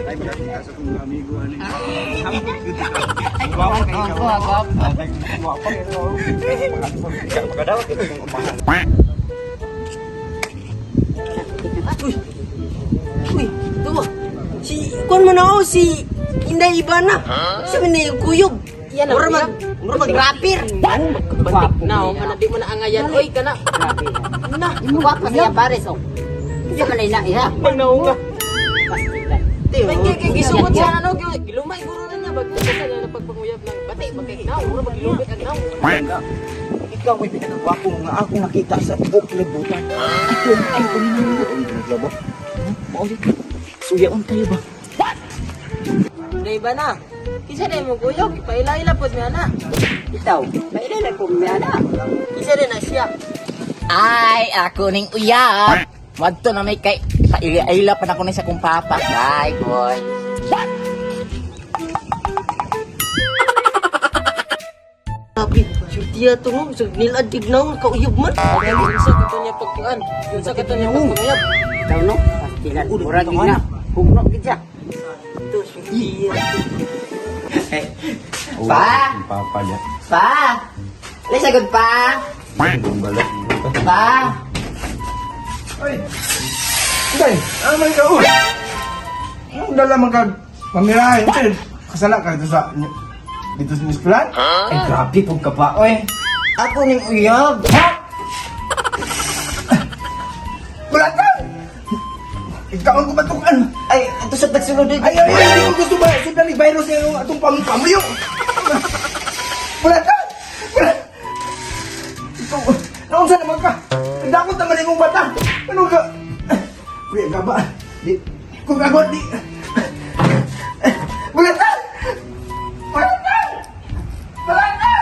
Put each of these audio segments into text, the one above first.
Ay, makita sa kong amigo ani. Guwapo kayo. Guwapo. Guwapo kayo. Makadawat ito kung umahan. Uy. Uy, tuwa. Si kuan mo na ako, si Inday Ibana. Siya man na yung kuyog. Yan ang Mura mag, mura mag rapper. Bantik na, oh, kana di mo na angayan. Oy, kana. Na, guwapo siya pares oh. Isa man na iha. Pagnaunga. Pastilan. Ay, kay kay gisugot siya ano, gilumay guro na niya bago sa na pagpanguyab ng bati bagay na, mura maglubit ang naw. Ikaw ay pinakagwapo nga ako nakita sa buong kalibutan. Ito ay kung ba? Maulit. Suyaon kayo ba? Inday Ibana. Kinsa na imong kuyog? Ipaila-ila pod mi ana. Itaw, mailala ko niya na. Kinsa din na siya? Ay, ako ning uyab. Wadto na may kay paila-ila pa na ko ni sa kong papa. Bye, boy. Grabe, surtiya to mo. Sa nilad tignaw, kauyog man. Unsa kato niya pagkuan? Unsa kato niya pagpanguyab? Itaw no, pastilan. Mura gid na. Hugno gid siya. Ito, surtiya. Pa! Papa niya. Pa! Lisa, good pa! Pa! Ay! Day, ano man ka? Uy! Anong dala man ka? Pamirahin. Ito, kasala ka dito sa... Dito sa eskwelahan? Ay, grabe pug ka pa, oy. Ako ning uyab. Ha? Wala ka! Ikaw ang kumatukan! Ay, ito sa tagsulod eh. Ay, ay, ay, hindi ko gusto ba? Sundan ni virus yung atong pamuyo. Wala ka! Wala! Ikaw, naunsa naman ka? Dakot naman imong mata. Ano ka? Kuya ka ba? Di, kung ako, di. Wala ka! Wala ka! Wala ka!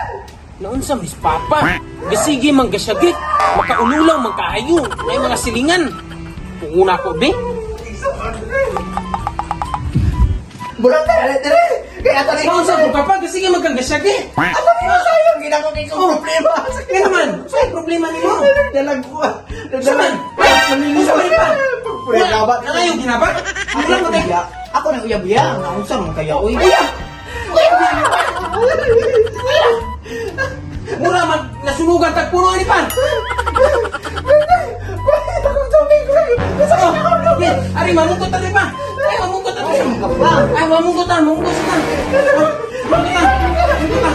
Naunsa mis papa? Gasige man gasyagit, makaululaw man kaayo, may mga silingan. Punguna ko be. Wala ka! Dire! Kaya ito Naunsa ko ka pa, gasige man kang gasyagit. Ano yung sayang? Ginako kay kong problema. Kaya naman, sa'yo problema nimo. Dalag ko. Unsa man? Unsa man pa? Wala ba? Nangayo ginaba? Wala mo tayo. Ako ning uyab ya. Naunsa man kaya, oy. Mura man nasunugan tag puno ani pa. Oh, ari mamungkot ani pa. Ay mamungkot ani. Ay mamungkot ta, mamungkot ta. Mamungkot ta. Mamungkot ta.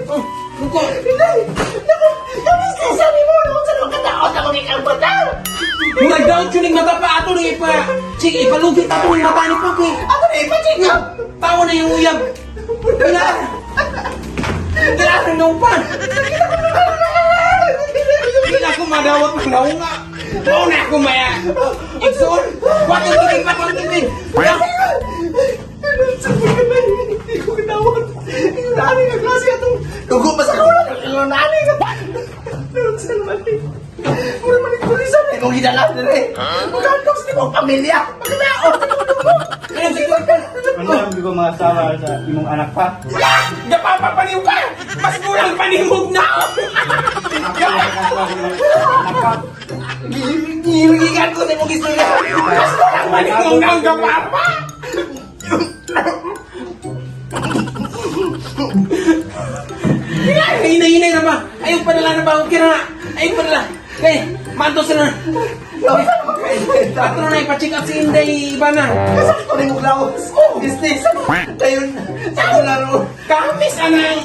Oh, mungkot. Murag daw tuning mata pa ato ni ipa. Chik ipalugit ato ning mata ni Poki. Ato na ipa-check up. Tawa na yung uyab. Wala. Wala na naupan. Hindi na ako madawat ng naunga. Mao na ako maya. Igsoon. Watong tubig pa, watong tubig. Hindi ko kinawat. Nani nga klase atong dugo pa sa kaulan. Nani nga. Unsa naman ni? Mura man ni pulisan eh. Kung gidala dire. Magkakos ni mong pamilya. Magkatao. Ayun, sige, pa. Ano ang ko mga asawa sa imong anak pa? Gapapa pa niyo ka! Mas kurang panimog na ako! Gihilingan ko sa imong istorya. Mas kurang panimog na ang gapapa! Ay, hinay-hinay na ba? Ayaw padala na ba? Okay na! Ayaw padala! Kay, manto sila na! Patro na ipa-check up si Inday Ibana. Kasakit ko na imong laos. Business. Dayon. Sa ako laro. Kamis anang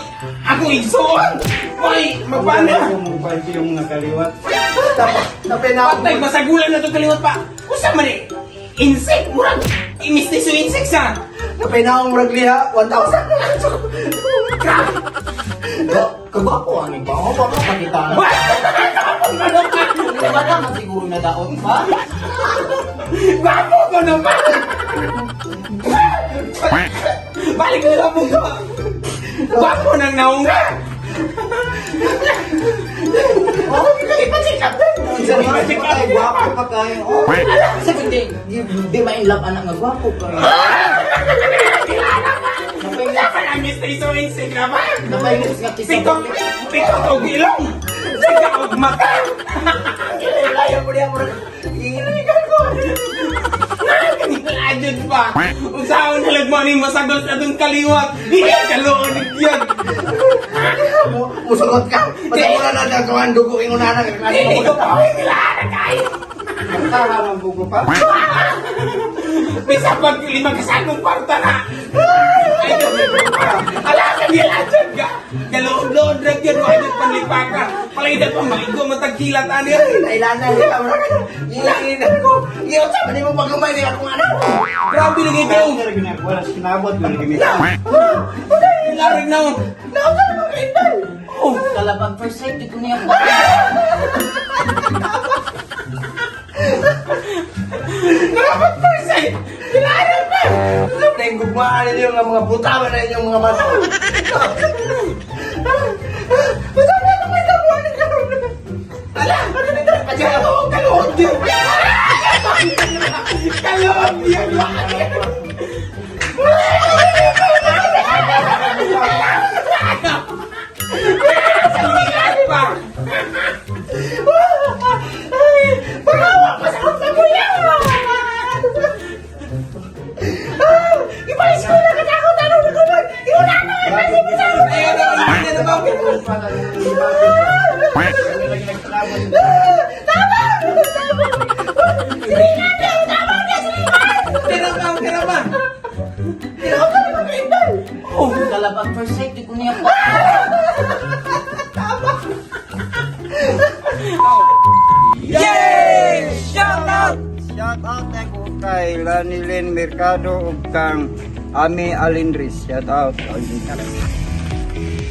akong igsoon! Hoy, magpana! Yung mobile ko yung mga kaliwat. Tapos na Patay, masagulan na itong kaliwat pa. Usa man eh. Insect, murag. Imis na yung insect sa. Napay na akong murag liha. 1,000. Grabe. Kagwapo ani ba? Ako pa pakita. Ba? Wala man siguro na daot pa. Gwapo ko naman. Balik na lang ko. Gwapo ng naunga. Oh, ipa-check up. Ay, gwapo pa kayo. Oh. Sa di, di, di ma in love anak nga gwapo kayo. Dapat ang miss na yung insect naman. Napainis nga kisa. Pikok, pikok og ilong. Pikok og mata. Layo mo niya murag. Gihilingan ko. Ajud pa. Unsaon na mo ni masagol sa atong kaliwat. Kaluon gyud. Musugot ka. Basta wala na ang kawan dugo ingon na na. Dili ko pa nila kayo. Kaha man bugo pa. Bisa pag lima kasanong kwarta na. Ay, ala ka nila ajud ka. Kaluon-luon ra gyud wa jud panlipaka. Palaidan pa maligo matagkilat ani. Kailangan nila. Ilangin ako. Iyo sa man mo paglumay ni akong anak. Grabe lagi daw. Wala sinabot man gimi. Laring na. Naunsa na mga Inday? Oh, Kalabang first sight, di ko niya pa. dapat first sight. Kilala pa. Alam na yung gugmaan ninyo nga mga butaman na inyong mga mata. Basta na ako may tabuan ni karon. Ala, ano nito? Kaluon, kaluon yun. Kaluon yun. Saligan pa. Ay, pagawa pa sa akong sabuya. Ipalis ko na katakot ano na kumon. Iuna na ang nasi mo sa ako. Ayun, ano, ano, ano, Tira pa, tira pa. Oh, kalabang first sight, di ko niya pa. Yay! Shout out! Shout out ko kay Lanilin Mercado ug kang Ami Alindris. Shout out.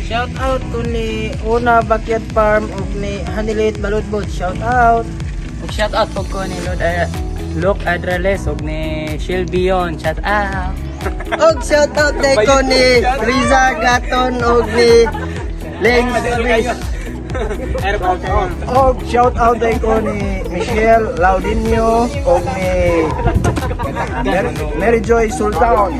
Shout out ko ni Una Backyard Farm ug ni Hanilit Baludbod. Shout out. Ug shout out po ko ni Lord Luke Adrales ug ni Shelbion. Shout out. Og shout out day ko ni Riza Gaton ug ni Lex Ruiz. Og shout out day ko ni Michelle Laudinio og ni Mary Joy Sultan.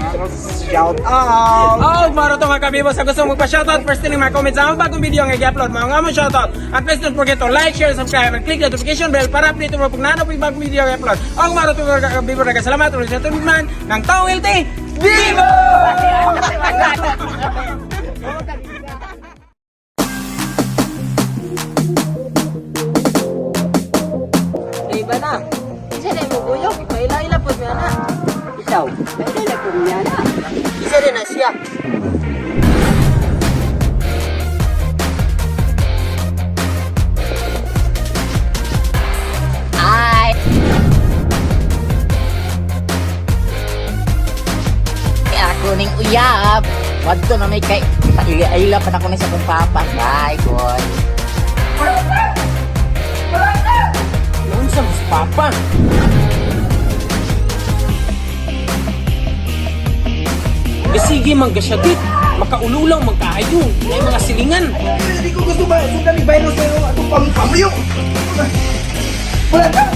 Shout out. Oh, maro to mga kabibo sa gusto magpa-shoutout, first thing mga comment sa among bagong video nga i-upload mga nga mo shoutout. At please don't forget to like, share, subscribe, and click the notification bell para update mo pag nano bagong video nga i-upload. Ang maro to mga kabibo, salamat ulit sa tunod man ng Taong LT Vivo! Iba na. Isa na mo buyog. Maila-ila po niya na. Ikaw. Pwede na kung niya na. Isa din na siya. Ay! Ako ning uyab. Wadto na may kay Paili-aila pa na ko ni sa kong papa. Bye, boy. Unsa mas papa? Sige man gasyadit, makaululaw man kaayo, may mga silingan. Hindi ko gusto ba sundan ni virus na yung atong pamulyo. Wala ka.